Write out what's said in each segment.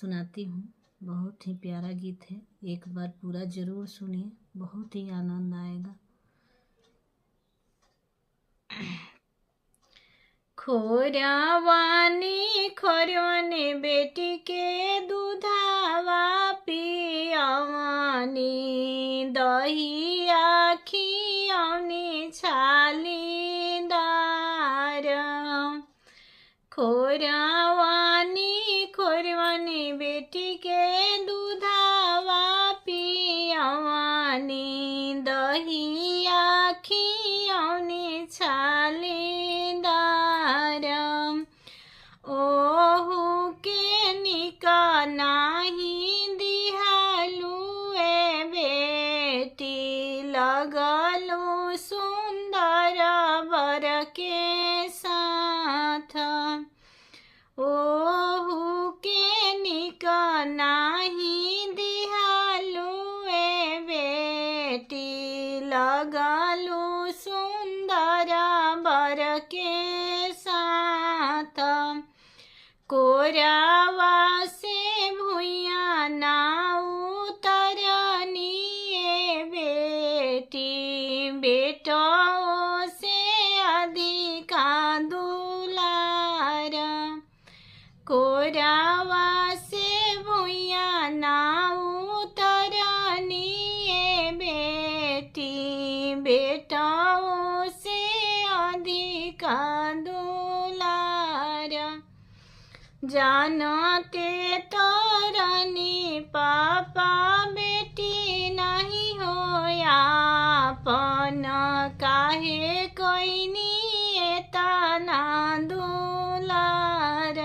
सुनाती हूँ। बहुत ही प्यारा गीत है, एक बार पूरा ज़रूर सुनिए, बहुत ही आनंद आएगा। खोरवानी खोरवानी बेटी के दूधावा पियवानी, दहिया खियौनी छालीदार। खोरवानी खोरवानी बेटी के दूधावा पियवानी, दहिया खियौनी छालीदार। ओहू के निक नाही दिहालू ए बेटी, लगलू सुंदर बर के साथ। ओहू के निक नाही दिहालू ए बेटी, लगलू सुंदर बर के साथ। कोरावा से भुइया ना उतरनी ए बेटी, बेटो से अधिका दुलार। कोरावा से भुइया ना उतरनी ए बेटी, बेटो से अधिका दुलार। जानते तरनी पापा बेटी नहीं होया पन, काहे कोइनी एतना दुलार।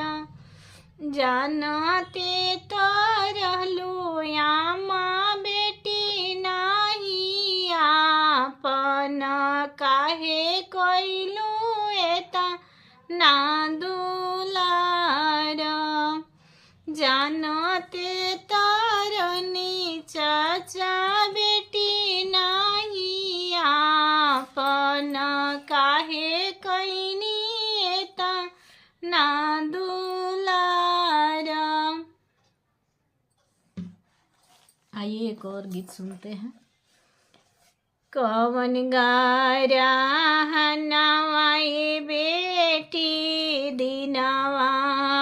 जानते तरहलू आमा बेटी नहीं आपन, काहे कोइलू एतना दुलार। जानते तरनी चाचा बेटी नहीं आपन, काहे कैनी एतना दुलार। आइए एक और गीत सुनते हैं। कवन गारा नवाई बेटी दिनवा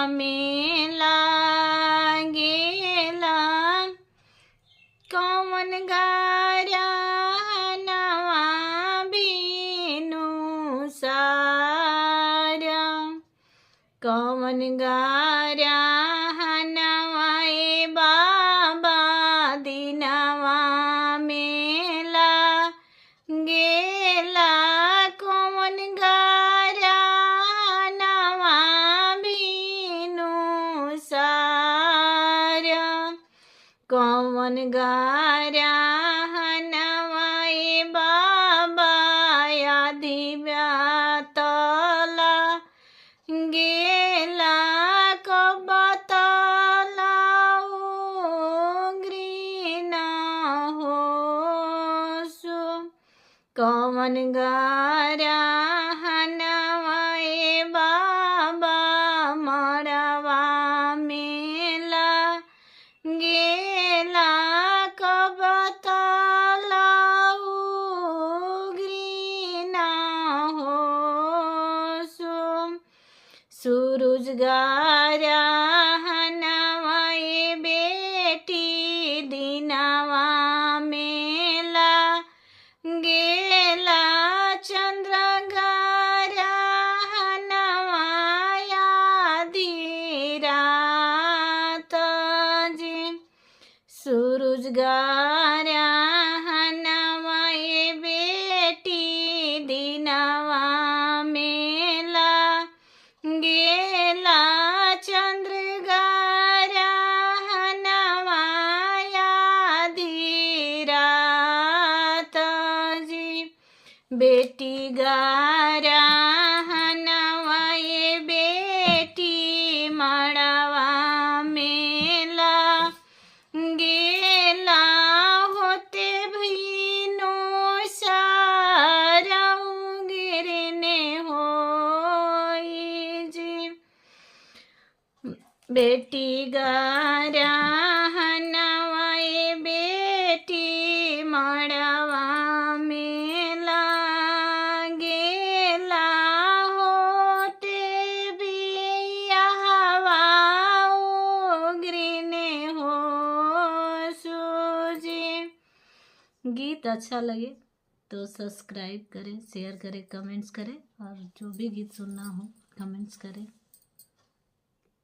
में लागेला, कवन गारा नवा बिनु सारा। कवन गारा नवाए बाबा दिनवा मेला गेला, कौन गारा नवा बिनु सारा। कौन गारा नवाए बाबा आधी तला गेला, कब तला उग्रीना हो सो। कौन गारा नवाए बाबा मरवा मेला गेला, कब तला उग्रीना हो सो। सूरज गारा नवाए बेटी दिनवा मेला गेला, चंद्र गारा नवाया रात जी। सूरज गारा नवाए बेटी दिनवा मेला गेला, चंद्र गारा नवाया रात जी। बेटी गारा नवाए बेटी मड़वा मेला गेला, होते भीनो सारा गिरने हो जी। बेटी गा रहनवा ए बेटी मड़वा में लागेला होते बियाहवा उगरिने हो सूजी। गीत अच्छा लगे तो सब्सक्राइब करें, शेयर करें, कमेंट्स करें और जो भी गीत सुनना हो कमेंट्स करें।